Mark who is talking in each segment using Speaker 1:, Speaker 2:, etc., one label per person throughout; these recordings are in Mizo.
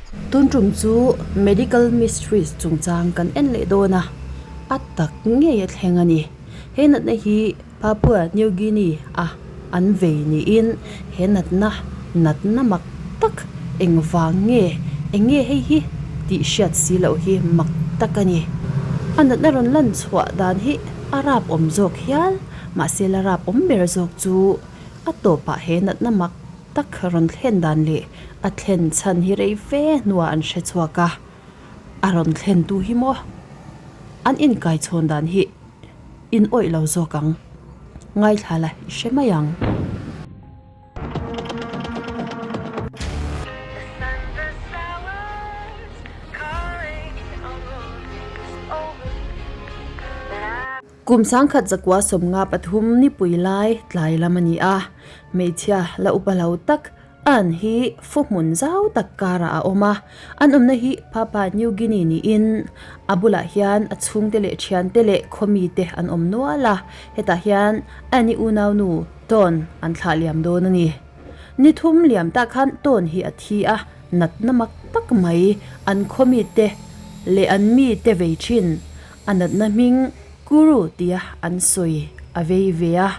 Speaker 1: Tun tum chu Medical Mysteries chungchang kan en leh dawn a, a tak ngei a thleng a ni. He natna hi Papua New Guinea a an vei niin he natna natna mak tak engvang nge eng nge hei hi tih hriat si loh hi mak tak a ni. A natna rawn lan chhuah dan hi a rap awm zawk hial, mahse la rap awm ber zawk chu a tawpah he natna mak tak rawn thlen dan leh a thlen chhan hi rei fe hnuah an hre chhuak a, a rawn thlen tu hi maw an inkaichhawn dan hi. In awih lo zawk ang. Ngaithla la i hre mai ang. Kum sangkhat zakua 53 nipui lai tlai lam a ni a, hmeichhia la upa lo tak An hi fu hmun zau tak karah a awm a, an awmna hi Papua New Guinea niin a bulah hian a chhungte leh thiante leh khawmite an awm nual a, hetah hian Annie unaunu Dawn an thlah liam dawn a ni. Ni thum liam tah khan Dawn hi a thi a, natna mak tak mai an khawmite leh an mite vei thin a natna hming Kuru tia an sawi a vei ve a,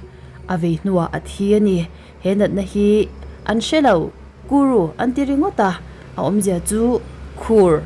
Speaker 1: a vei hnuah a thi a ni. He natna hi an hre lo, Kuru an ti ringawt a, a awmzia chu khur,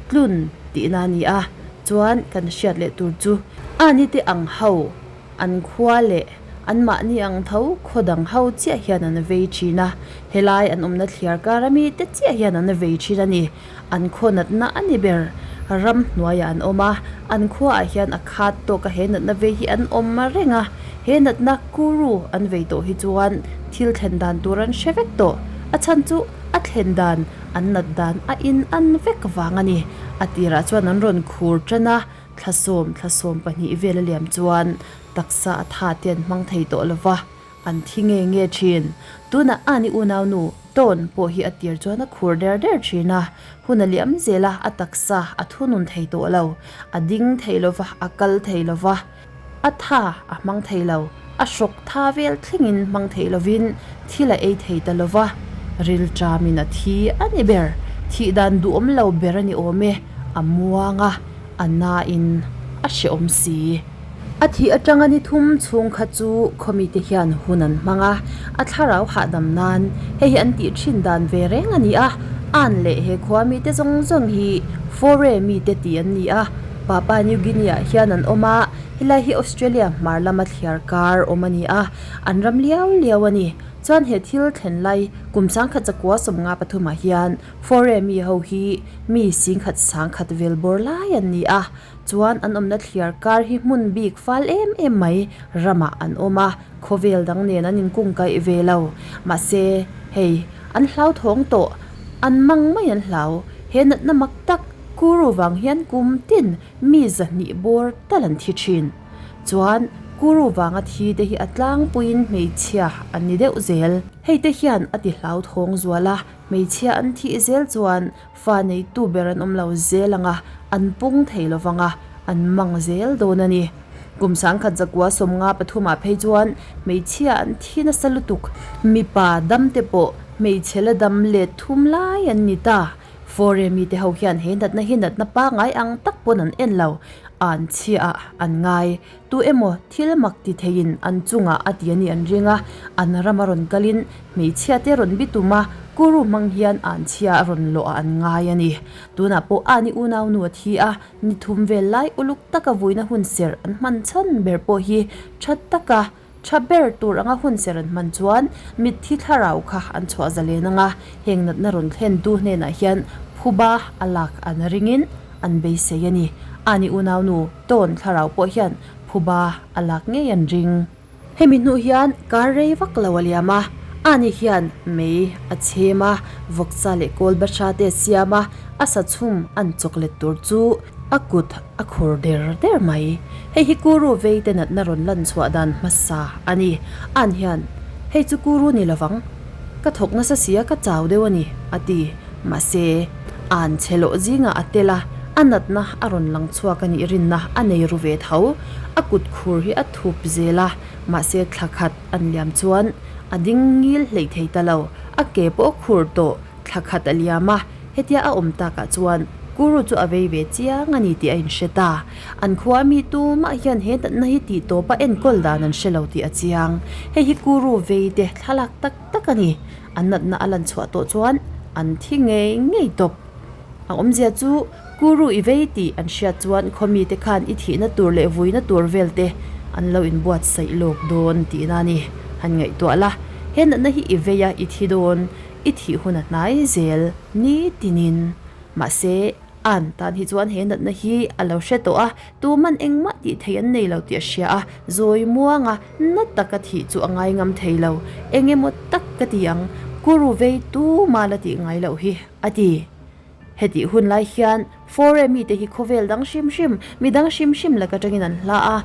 Speaker 1: tlun tihna a ni a, chuan kan hriat leh tur chu a ni te ang ho, an khua leh anmahni ang tho khaw dang ho chiah hian an vei thin a, helai an awmna thliar kar ami te chiah hian an vei thin a ni. An khaw natna a ni ber. Ram hnuaiah an awm a, an khuaah hian a khat tawk a he natna vei hi an awm reng a. He natna Kuru an vei tawh hi chuan thil thlen dan tur an hre vek tawh. A chhan chu a thlen dan, an nat dan a in an vek vang a ni. A tirah chuan an rawn khur tan a, thla sawm, thla 12 vel a liam chuan taksa a tha te an hmang thei tawh lo va. An thi nge nge thin. Tunah Ani unaunu Tawn pawh hi a tir chuan a khur der der thin a, hun a liam zel a, a taksa a thunun thei tawh lo. A ding thei lo va, a kal thei lo va, a tha a hmang thei lo, a hrawk tha vel thlengin hmang thei lovin thil a ei thei ta lo va, rilṭamin a thi a ni ber. Thih dan duhawm lo ber a ni awm e, a muang a, a nain a hrehawm si. A thih atanga ni thum chhung kha chu khawmite hian hun an hmang a, a thlarau hahdam nan hei hi an tih thin dan ve reng a ni a, An leh he khua mite zawng zawng hi Fore mite tih an ni a, Papua New Guinea ah hian an awm a, helai hi Australia hmar lama thliar kar awm a ni a, an ram liau liau a ni. Chuan he thil thlen lai kum 1953 ah hian Fore mi ho hi mi 10,000 sangkhat vel bawr lai an ni a, Chuan an awmna thliar kar hi hmun bik fal em em mai ramah an awm a, khawvel dang nen an inkung kaih ve lo. Mahse, hei, an hlauthawng tawh, an mang mai an hlau. He natna mak tak, Kuru vang hian kum tin mi zahnih bawr tal an thi thin. Chuan, Kuru vanga thi te hi a tlangpuiin hmeichhia an ni deuh zel. Hei te hian a ti hlauthawng zual a, hmeichhia an thih zel chuan Fa neitu ber an awm lo zel ang a, an pung thei lo vang a, an mang zel dawn a ni. Kum 1953 ah phei chuan hmeichhia an thi nasa lutuk. Mipa dam te pawh hmeichhe la dam let thum lai an ni ta. Fore mite ho hian he natna hi natna pangai ang tak pawn an en lo, an chhia ah an ngai. Tu emaw thil mak ti theiin an chungah a ti a nih an ring a, an rama rawn kalin hmeichhia te rawn bi tum a, Kuru hmang hian an chhia a rawn lawh ah an ngai a ni. Tunah pawh Ani unau nu a thi a, ni thum vel lai uluk taka vuina hun serh an hman chhan ber pawh hi tha taka tha ber tur anga hun serh an hman chuan mitthi thlarau kha an chhuah zalen anga heng natna rawn thlen tu hnenah hian phuba a lak an ringin an beisei a ni. Ani unau nu Tawn thlarau pawh hian phuba a lak ngei an ring. Hemi hnu hian kar rei vak lo a liam a, Ani hian mei a chhem a, vawkcha leh kawl bahra te a siam a, a sa chhum an chawklet tur chu a kut a khur der der mai. Hei hi Kuru vei te natna rawn lan chhuah dan hmasa a ni. An hian, Hei chu Kuru ni lovang, ka thawk nasa sia ka chau deuh a ni, a ti. Mahse, an chhe loh zingah a tel a, a natna a rawn lang chhuak a nih rinna a nei ru ve tho. A kut khur hi a thup zel a, mahse thla khat an liam chuan a ding ngil hleih thei ta lo. A ke pawh a khur tawh, thla khat a liam a. Hetia a awm takah chuan Kuru chu a vei ve chiang a ni tih a inhre ta. An khua mi tumah hian he natna hi tih tawpa enkawl dan an hre lo tih a chiang. Hei hi Kuru vei te thlalak tak tak a ni. An natna a lan chhuah tawh chuan an thi ngei ngei tawp. A awmzia chu Kuru i vei tih an hriat chuan khaw mite khan i thihna tur leh vuina tur vel te an lo inbuatsaih lawk dawn tihna a ni. Han ngaihtuah la, he natna hi i vei a, i thi dawn, i thih hun a hnai zel nitinin. Mahse, an tan hi chuan he natna hi a lo hre tawh a, tuman engmah tih thei an nei lo tih a hria a, zawi muanga na taka thih chu a ngai ngam thei lo. Eng emaw tak ka ti ang, Kuru vei tuma la tih ngai loh hi, a ti. Hetih hun lai hian Fore mite hi khawvel dang hrim hrim, mi dang hrim hrim lak atangin an hla a,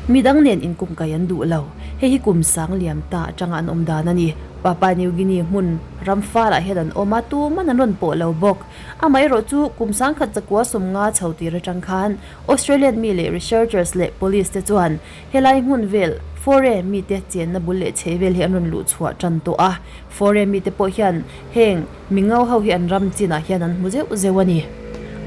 Speaker 1: mi dang nen inkumkai an duh lo. Hei hi kum sang liam ta atanga an awm dan a ni. Papua New Guinea hmun ram falah hian an awm a, tuman an rawn pawh lo bawk. Amaherawh chu kum sangkhat chakua 50 chho tir atang khan Australian mi leh researchers leh police te chuan helai hmun vel Fore mite chenna bul leh chheh vel hi an rawn luh chhuah tan tawh a. Fore mite pawh hian heng Mi ngau ho hi an ram chinah hian an hmu zeuh zeuh a ni.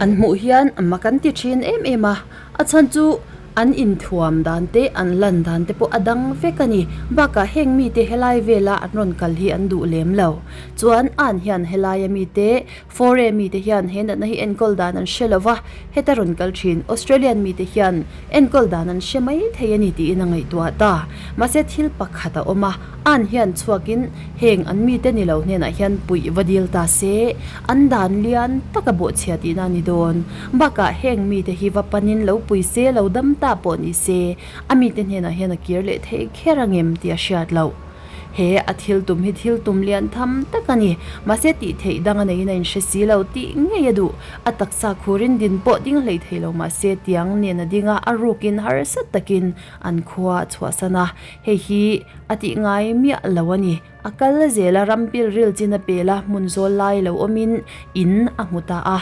Speaker 1: An hmuh hian mak an ti thin em em a, a chhan chu an inthuam dan te, an lan dan te pawh a dang vek a ni. Bakah heng mite helai vela an rawn kal hi an duh lem lo. Chuan an hian helaia mite, Fore mite hian he natna hi enkawl dan an hre lo va, heta rawn kal thin Australian mite hian enkawl dan an hre mai thei a ni tiin a ngaihtuah ta. Mahse thil pakhat a awm a, An hian chhuakin heng an mite ni lo hnenah hian puih va dil ta se, an dan lian taka bawhchhia tihna a ni dawn. Bakah heng mite hi va panin lo pui se, lo dam ta pawh ni se, a mite hnenah hian a kir leh theih kher ang em tih a hriat loh. He a thil tum hi thil tum lian tham tak a ni. Mahse tih theih dang a neiin a inhre si lo tih ngei a duh. A taksa khurin din pawh ding hlei thei lo mahse tiang nen a ding a, a rukin harsa takin an khua a chhuahsan a. Hei hi a tih ngai miah lo a ni. A kal zel a, ram pil ril chin a pel a, hmun zawl lai lo awmin in a hmu ta a.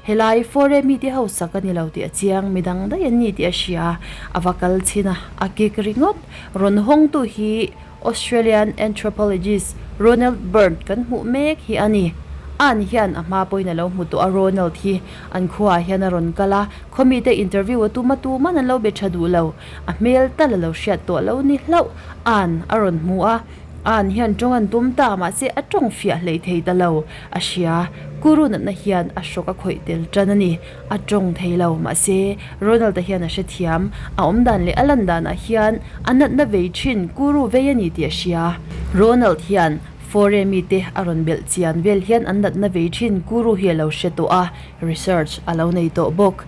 Speaker 1: Helai Fore mite hausak a ni lo tih a chiang, midang daih an ni tih a hria. A va kal chin a, a kik ringawt. Rawn hawngtu hi Australian anthropologist Ronald Byrne kan hmuh mek hi a ni. An hian a hma pawhin a lo hmu tawh a, Ronald hi an khuaah hian a rawn kal a, khaw mite interview a tum a, tuman an lo be tha duh lo. A hmel tal a lo hriat tawh lo ni hlauh. An a rawn hmu a, An hian tawng an tum ta, mahse a tawng fiah hlei thei ta lo. A hria, Kuru natna hian a hrawk a khawih tel tan a ni. A tawng thei lo, mahse Ronald-a hian a hrethiam. A awm dan leh a lan danah hian a natna vei thin Kuru vei a ni tih a hria. Ronald hian Fore mite a rawn belh chian vel hian an natna vei thin Kuru hi a lo hre tawh a, research a lo nei tawh bawk.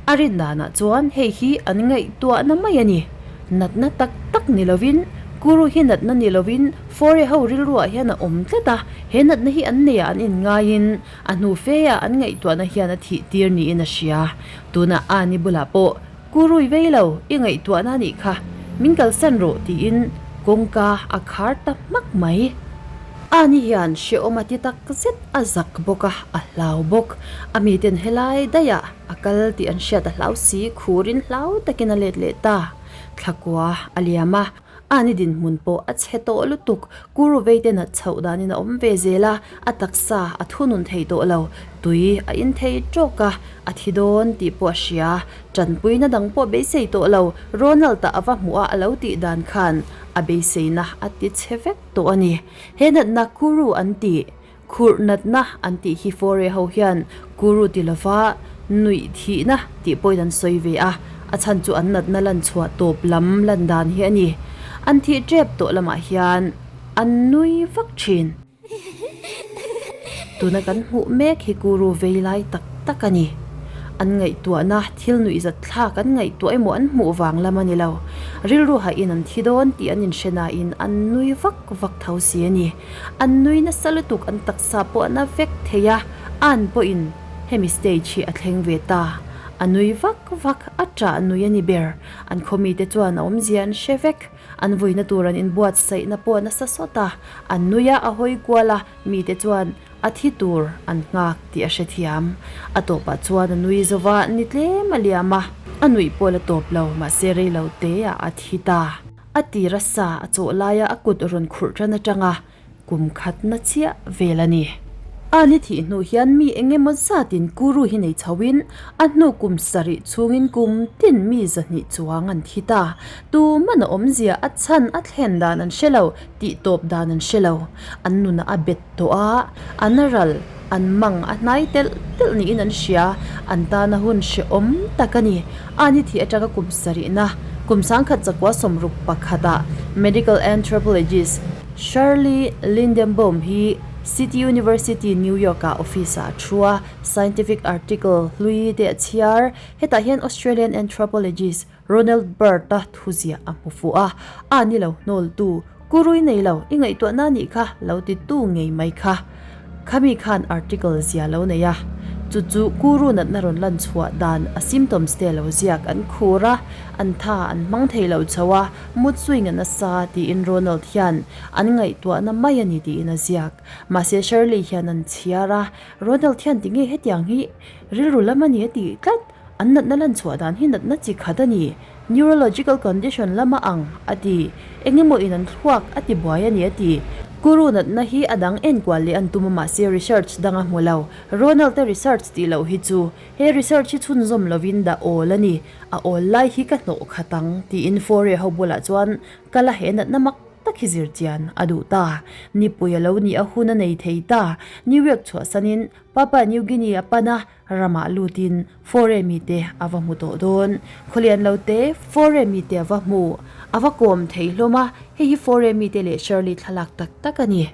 Speaker 1: A rin danah chuan hei hi an ngaihtuahna mai a ni. Natna tak tak ni lovin, Kuru hi natna ni lovin Fore ho rilruah hian a awm tlat a, he natna hi an neiah an inngaiin a hnu feah an ngaihtuahna hian a thih tir niin a hria. Tunah Ani bulah pawh, Kuru i vei lo, i ngaihtuahna a nih kha, min kalsan rawh tiin kawngka a khar ta hmak mai. Ani hian hrehawm a ti tak zet a zak bawk a, a hlau bawk. A miten helai daihah a kal tih an hriat a hlau si, khurin hlau takin a let leh ta. Thlakua a liam a, Ani dinhmun pawh a chhe tawh lutuk. Kuru veite nat chhoh danin a awm ve zel a, a taksa a thunun thei tawh lo. Tui a in thei tawk a, a thi dawn tih pawh a hria. Tanpuina dang pawh beisei tawh lo, Ronald-a a va hmuh a a lo tih dan khan a beiseina a ti chhe vek tawh a ni. He natna Kuru an tih, khurh natna an tih hi Fore ho hian Kuru ti lova nuih thihna tih pawhin an sawi ve a, a chhan chu an natna lan chhuah tawp lam lan dan hi a ni. An thih tep tawh lamah hian an nui vak thin. Tuna kan hmuh mek hi Kuru vei lai tak tak a ni. An ngaihtuahna thil nuihzat thlak an ngaihtuah emaw an hmuh vang lam a ni lo. Rilru hahin an thi dawn tih an inhre nain an nui vak vak tho si a ni. An nui nasa lutuk an taksa pawh an a vek thei a, an pawhin hemi stage hi a thleng ve ta. A nui vak vak, a ṭah nui a ni ber. An khaw mite chuan a awmzia an hre vek. An vuina tur an inbuatsaihna pawh nasa sawt a, an nui a, a hawi kual a, mite chuan a thi tur an nghak tih a hrethiam. A tawpah chuan a nui zo va, ni tlem a liam a, a nuih pawh la tawp lo, mahse rei lo teah a thi ta. A tir a sa a chawh laia a kut rawn khurh tan atanga kum khatna chiah vel a ni. A ni thih hnu hian mi eng emaw zatin Kuru hi nei chhoin a hnu kum sarih chhungin kum tin mi zahnih chuang an thi ta. Tuman a awmzia a chhan a thlen dan an hre lo, tih tawp dan an hre lo. An nunah a bet tawh a, an ral, an mang a hnai telh telh niin an hria. An tana hun hrehawm tak a ni. A ni thih atanga kum sarihna, kum sangkhat zakua sawmruk pakhatah Medical Anthropologist Shirley Lindenbaum hi City University, New York-ah office-ah a thu a, scientific article hlui te a chhiar. Hetah hian Australian anthropologist Ronald Bird-a thuziah a hmu fuh a, a ni lo hnawltu, Kurui nei lo, i ngaihtuahna nih kha lo ti tu ngei mai kha. Khami khan article zia lo nei a, chu chu Kuru natna rawn lan chhuah dan a symptoms te lo ziak an khur a, an tha an hmang thei lo chho a, mood swing a nasa tiin Ronald hian an ngaihtuahna mai a ni tiin a ziak. Mahse Shirley hian an chhiar a, Ronald hian tinge hetiang hi rilru lam a ni a tih tlat, an natna lan chhuah dan hi natna chi khat a ni, neurological condition lama ang a ti, eng emaw in an thluak a ti buai a ni a ti. Kuru natna hi a dang enkual leh an tum a mahse research dang a hmu lo. Ronald-a research tih loh hi chu he research hi chhunzawm lovin dah awl a ni, a awl lai hi ka hnawh khat ang tiin Fourier ho bulah chuan kal a he natna mak tak hi zir chian a duh ta. Nipui a lo nih a hun a nei thei ta. New York chhuahsanin Papua New Guinea a pan a, ramah lutin Fourier mite a va hmu tawh dawn. Khawlian lo te Fourier mite a va hmu, a va kawm thei hlawm a, hei hi Fourier mite leh Shirley thlalak tak tak a ni.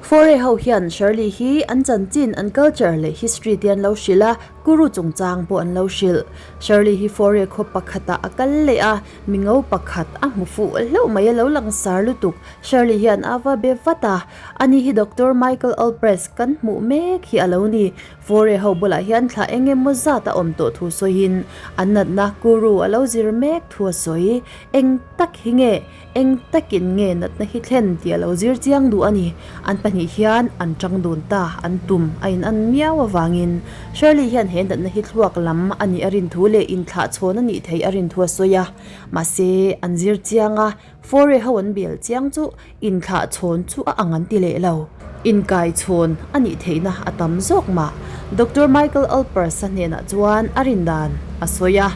Speaker 1: Fourier ho hian Shirley hi an chanchin, an culture leh history te an lo hrilh a, Kuru chungchang pawh an lo hrilh. Shirley hi Fourier khaw pakhatah a kal leh a, mingo pakhat a hmu fuh hlauh mai a lo langsar lutuk. Shirley hian a va be vat a, ani hi Doctor Michael Alpress kan hmuh mek hi a lo ni. Fourier ho bulah hian thla eng emaw zat a awm tawh thu sawiin an natna Kuru a lo zir mek thu a sawi. Eng tak hi nge? Eng takin nge natna hi thlen tih a lo zir chiang duh a ni. An pahnih hian an tang dun ta, an tum a in an miau avangin Shirley hian he natna hi thluak lam a nih a rin thu leh inthlah chhawn a nih theih a rin thu a sawi a. Mahse, an zir chiang a, Foray ho an bel chiang chu inthlah chhawn chu a ang an ti leh lo. Inkai chhawn a nih theihna a tam zawk mah. Doctor Michael Alpers-a hnenah chuan a rin dan a sawi a,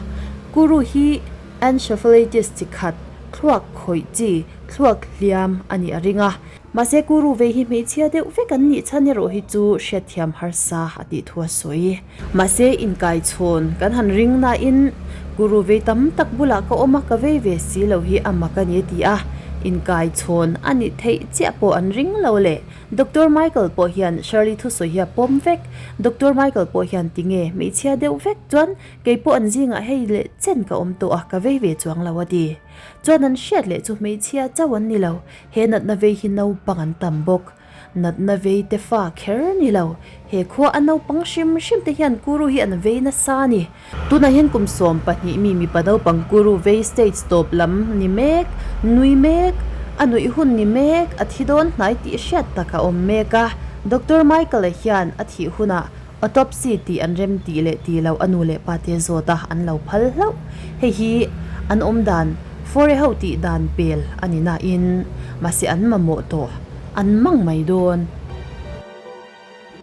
Speaker 1: Kuru hi Encephalitis chi khat, thluak khawih chi, thluak hliam a nih a ring a. Mahse Kuru ve hi hmeichhia deuh vek an nih chhan erawh hi chu hriatthiam harsa a tih thu a sawi. Mahse inkaichhawn kan han ring nain Kuru vei tam tak bulah ka awm a, ka vei ve si lo hi a mak a ni a ti a. Inkaichhawn a nih theih chiah pawh an ring lo le. Doctor Michael pawh hian Shirley thusawi hi a pawm vek. Doctor Michael pawh hian tinge hmeichhia deuh vek chuan Kei pawh an zingah hei leh chen ka awm tawh a, ka vei ve chuang lo a ti. Chuan an hriat leh chu hmeichhia chauh an ni lo, he natna vei hi naupang an tam bawk. Natna vei te fa kher ni lo, he khua a naupang hrim hrim te hian Kuru hi an vei nasa a ni. Tunah hian kum 12 mi mipa naupang Kuru vei stage tawp lam ni mek, nui mek, a nuih hun ni mek, a thi dawn hnai tih hriat tak a awm mek a. Doctor Michael-a hian a thih hunah Autopsy tih an rem tih leh tih loh a nu leh pa te zawt a an lo phal hlauh. Hei hi an awm dan Fore ho tih dan pel a ni nain mahse an mamawh tawh an mang mai dawn.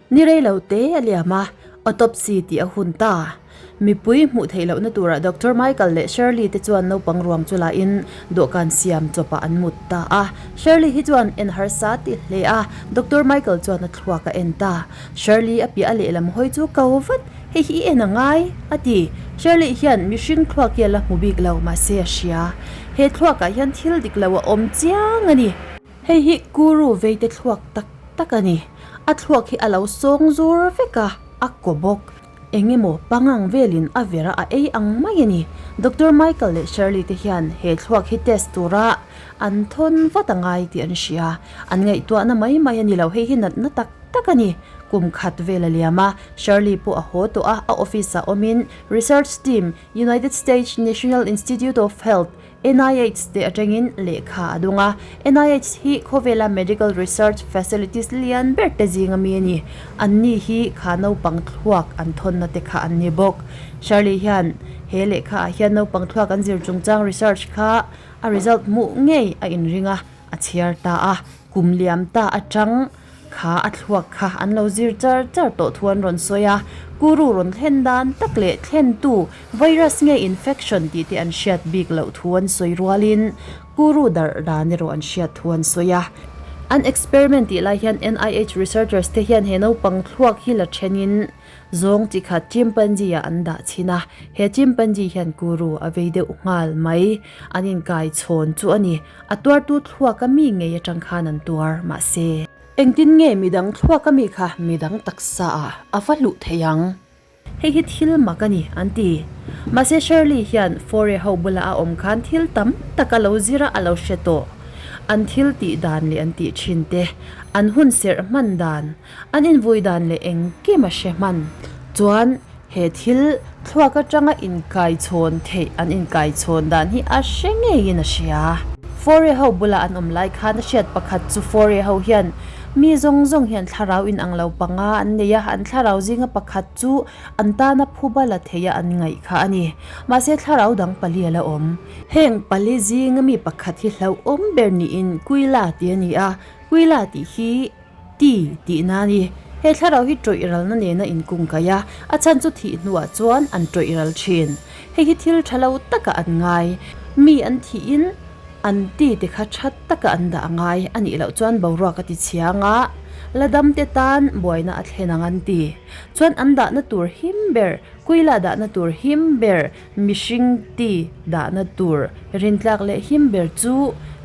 Speaker 1: Ni rei lo te a liam a, autopsy tih a hun ta. Mipui hmuh theih lohna turah Doctor Michael leh Shirley te chuan naupang ruang chu lahin dawhkan siam chawpah an mut ta a. Shirley hi chuan en harsa ti hle a, Doctor Michael chuan a thluak a en ta. Shirley a piah a lehlam hawi chu ko vat, Hei hi i en a ngai, a ti. Shirley hian mihring thluak hi a la hmu bik lo, mahse a hria. He thluakah hian thil dik lo a awm chiang a ni. Hei hi Kuru veite thluak tak tak a ni. A thluak hi a lo sawng zur vek a, a kaw bawk. Eng emaw pangang velin a vera a ei ang mai a ni. Doctor Michael leh Shirley te hian he thluak hi test tura an thawn vat a ngai tih an hria. An ngaihtuahna mai mai a ni lo, hei hi natna tak tak a ni. Kum khat vel a liam a, Shirley pawh a haw tawh a, a office ah awmin research team United States National Institute of Health, NIH te atangin lehkha a dawng a, NIH hi khawvela medical research facilities lian ber te zinga mi a ni. Anni hi kha naupang thluak an thawnna te kha an ni bawk. Shirley hian he lehkha ah hian naupang thluak an zir chungchang research kha a result hmuh ngei a inring a, a chhiar ta a, kum liam ta atang. Kha a thluak kha an lo zir char char tawh thu an rawn sawi a, Kuru rawn thlen dan tak leh thlentu virus nge infection tih te an hriat bik loh thu an sawi rualin Kuru darh dan erawh an hriat thu an sawi a. An experiment tih lai hian NIH researchers te hian he naupang thluak hi la thenin zawng chi khat chimpanzee ah an dah chhin a, he chimpanzee hian Kuru a vei deuh nghal mai. An inkai chhawn chu a ni. A tuartu thluak a mi ngei atang khan an tuar, mahse. Engtin nge midang thluak a mi kha midang taksa ah a va hluh thei ang? Hei hi thil mak a ni, an ti. Mahse Shirley hian Fore ho bula a awm khan thil tam tak a lo zir a, a lo hre tawh. An thil tih dan leh an tih thin te, an hun serh hman dan, An invui dan leh engkim a hre hman. Chuan he thil thluak atanga inkaichhawn theih an inkaichhawn dan hi a hre ngeiin a hria. Fore ho bula an awm lai khan a hriat pakhat chu Fore ho hian mi zawng zawng hian thlarau inang lo panga an nei a, an thlarau zinga pakhat chu an tana phuba la theia an ngaih kha a ni. Mahse thlarau dang pali a la awm. Heng pali zinga mi pakhat hi hlauhawm ber niin Kuila tih a ni a, Kuila tih hi Ti tihna a ni. He thlarau hi tawih ralna nena inkungkaih a, a chhan chu thih hnuah chuan an tawih ral thin. Hei hi thil tha lo takah an ngai. Mi an thihin an ti te kha tha taka an dah a ngai a nih loh chuan boruak a ti chhiang a, la damte tan buaina a thlen ang an ti. Chuan an dahna tur him ber, kuila dahna tur him ber, Mihring ti dahna tur rintlak leh him ber chu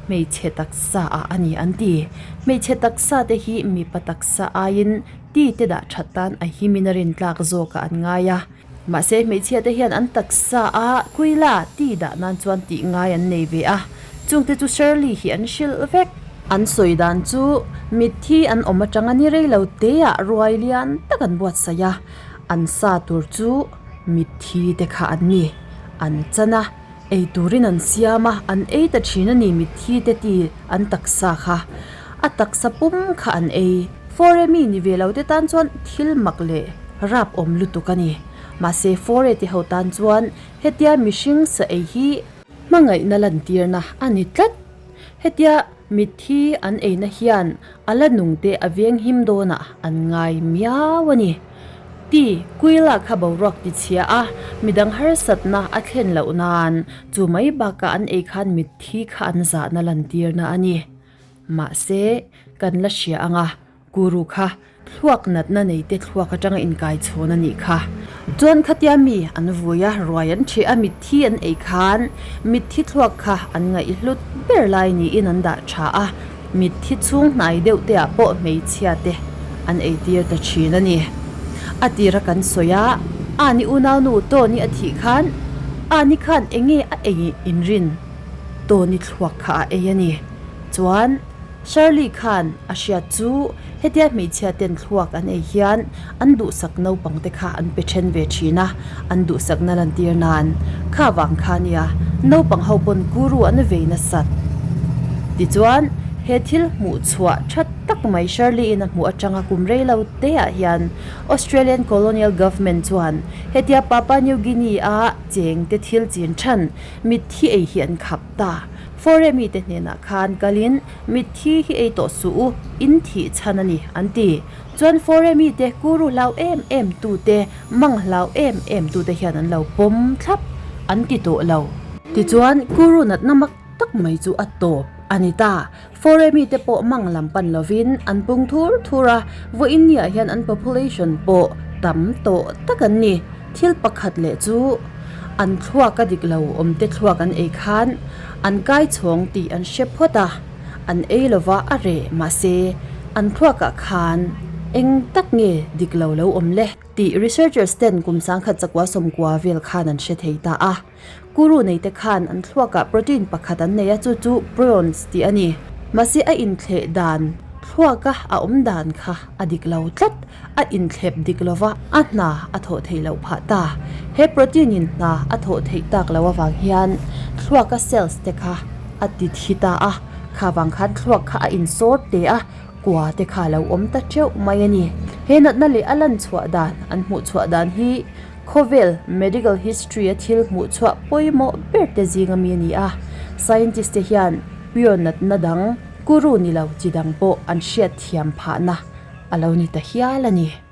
Speaker 1: hmeichhe taksa ah a ni an ti. Hmeichhe taksa te hi mipa taksa aiin ti te dah that tan a himin a rintlak zawkah an ngai a. Mahse hmeichhia te hian an taksa a kuila ti dah nan chuan tih ngai an nei ve a, chungte chu Shirley hi an hrilh vek. An sawi dan chu mitthi an awm atanga ni rei lo te ah ruai lian tak an buatsaih a, an sa tur chu Mitthi te kha an ni. An chan a, ei turin an siam a, an ei ta thin a ni mitthi te ti an taksa kha. A taksa pum kha an ei. Fore mi ni ve lo te tan chuan thil mak leh rap awm lutuk a ni. Mahse Fore te ho tan chuan hetia mihring sa ei hi hmangaihna lantirna a ni tlat. Hetia mitthi an eina hian a la nung te a veng him dawnah an ngai miau a ni. Ti, Kuila kha boruak ti chhia a, midang harsatna a thlen loh nan chu mai bakah an ei khan mitthi kha an zahna lantirna a ni. Mahse, kan la hria ang a, Guru kha thluak natna neite thluak atanga inkai chhawn a nih kha. Chuan khatia mi an vui a, ruai an ṭheh a, mitthi an ei khan mitthi thluak kha an ngaihhlut ber lai niin an dah ṭha a, Mitthi chhung hnai deuh te ah pawh hmeichhia te an eitir ta thin a ni. A tira kan sawi a, Ani unaunu Tony a thih khan Ani khan enge a ei inrin Tony thluak kha a ei a ni. Chuan Shirley khan a hriat chu hetia hmeichhia ten thluak an ei hian an duhsak naupang te kha an pe then ve thin a, an duhsakna lantir nan kha vang kha nia naupang ho pawn guru an vei nasat. Tichuan, he thil hmuh chhuah tha tak mai Shirley in a hmuh atanga kum rei lo te ah hian Australian Colonial Government chuan hetia Papua New Guinea a cheng te thil chin than mitthi ei hi an khap ta. Fore mite hnenah khan kalin mitthi hi ei tawh suh u, in thih chhan a ni an ti. Chuan Fore mite kuru hlau em em tute, mang hlau em em tute hian an lo pawm thlap an ti tawh lo. Tichuan kuru natna mak tak mai chu a tawp a ni ta. Fore mite pawh mang lam pan lovin an pung thur thur a, vawiin niah hian an population pawh tam tawh tak an ni. Thil pakhat leh chu an thluak a dik lo awmte thluak an ei khan an kai chhawng tih an hre phawt a. An ei lova a reh mahse an thluakah khan eng tak nge dik lo lo awm le tih researchers ten kum sangkhat chakua sawmkua vel khan an hre thei ta a. Kuru neite khan an thluakah protein pakhat an nei a chu chu prions tih a ni. Mahse a inthleh dan thluaka a awm dan kha a dik lo tlat, a inthlep dik lova a hna a thawh theih loh phah ta. He protein in hna a thawh theih tak loh avang hian thluaka cells te kha a ti thi ta a, kha vang khan thluak kha a insawr te a, kua te kha a lo awm ta teuh mai a ni. He natna leh a lan chhuah dan an hmuh chhuah dan hi khawvel medical history a thil hmuh chhuah pawimawh ber te zing ami a ni a, scientist te hian prion natna dang kuru ni lo chi dang pawh an hriat thiam phahna. a lo ni ta hial a ni.